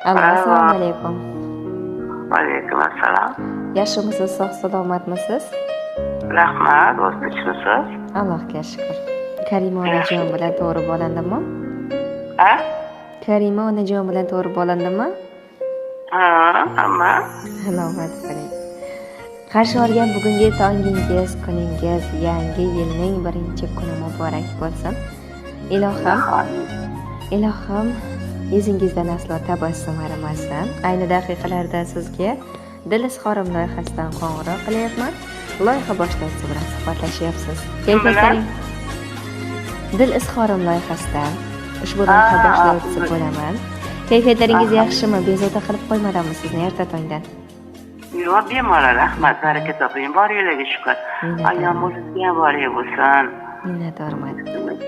Assalomu alaykum. Alaykum assalom. Yaxshimisiz, sog' salomatmisiz? Rahmat, o'zingiz? Allohga shukr. Karima onajon bilan to'g'ri bo'landimi? Ha? Karima onajon bilan to'g'ri bo'landimi? Ha, hamma. Salomat bo'ling. Qarshi olgan bugungi tongingiz, kuningiz, yangi yilning birinchi kuni muborak bo'lsin. Ilohim, yuzingizdan aslo tabassum arimasin. Ayni daqiqalarda sizga Dil izhorim loyihasidan qo'ng'iroq qilyapman. Loyiha boshlovchisi bilan suhbatlashyapsiz. Kayfiyatlaring? Dil izhorim loyihasidan ushbu loyiha boshlovchisi bo'laman. Kayfiyatlaringiz yaxshimi? Bezovta qilib qo'ymadimmi sizni erta tongdan? Yo'q, bemalol, rahmat, baraka toping. Boringlarga shukur. Ayam o'zizga ham boring bo'lsin. Minnatdorman.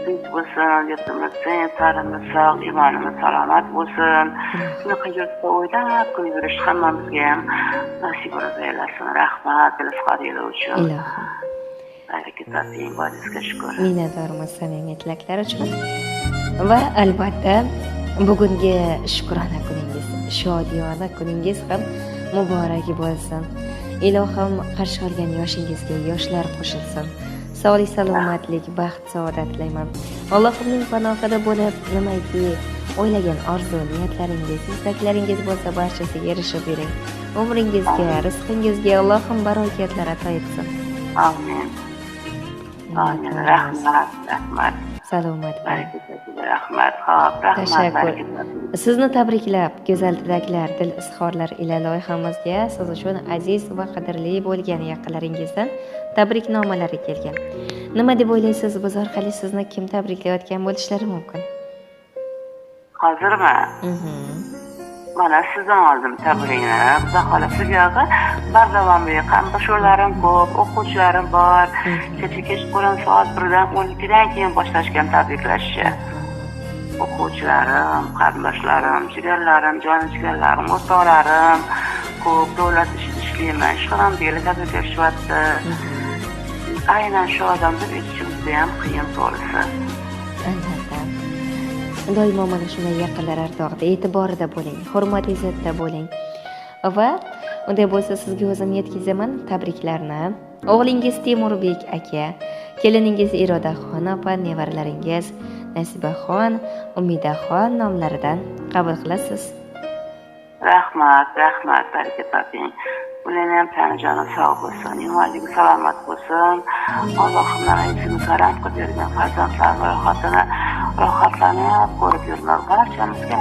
Tinch bo'lsin, yurtimiz tinch, sarimiz sog', imonimiz salomat bo'lsin. Shunaqa yurtda o'ynab kulib yurish hammamizga ham nasib aylasin. Rahmat, dil izhoringlar uchun. Ilohim. Baraka toping, boringizga shukur. Minnatdormiz samimiy tilaklar uchun. Va albatta bugungi shukrona kuningiz, shodiyona kuningiz ham muborak bo'lsin. Ilohim qarshi olgan yoshingizga yoshlar qo'shilsin. Sog'lik, salomatlik, baxt, saodat tilayman. Allohimning panohida bo'lib, nimaki o'ylagan orzu, niyatlaringiz, istaklaringiz bo'lsa, barchasiga erishib yuring. Umringizga, rizqingizga Allohim barokatlar ato etsin. Amin. Amin. Rahmat, rahmat. Salomat bo'ling. Rahmat, xo'p, rahmat. Tashakkur. Sizni tabriklab, go'zal tilaklar, dil izhorlar ila loyihamizga siz uchun aziz va qadrli bo'lgan yaqinlaringizdan tabriknomalari kelgan. Nima deb o'ylaysiz, biz orqali sizni kim tabriklayotgan bo'lishlari mumkin? Hozirmi? Mana sizdan oldim tabrikni. Xudo xolasa buyog'i bardavomli. Qarindoshlarım ko'p, o'quvchilarim bor. Kecha kechqurun soat 1dan 12dan keyin boshlashgan tabriklashni. O'quvchilarim, qarindoshlarim, jigarlarim, jonim jigarlarim, o'rtoqlarim ko'p, davlat ishida ishlayman. Ishxonamdagilar tabriklashyapti. Aynan shu odam deb aytishim juda ham qiyin, to'g'risi. Albatta. Doimo mana shunday yaqinlar ardog'ida, e'tiborida bo'ling, hurmat izzatda bo'ling. Va unday bo'lsa sizga o'zim yetkazaman tabriklarni. O'g'lingiz Temurbek aka, keliningiz Irodaxon opa, nevaralaringiz Nasibaxon, Umidaxon nomlaridan qabul qilasiz. Rahmat, rahmat, baraka toping. Ularni ham tani joni sog' bo'lsin, imonligi salomat bo'lsin. Allohim yuzini karam qilib bergan farzandlar rohatini rohatlanib ko'rib yurlar. Barchamizga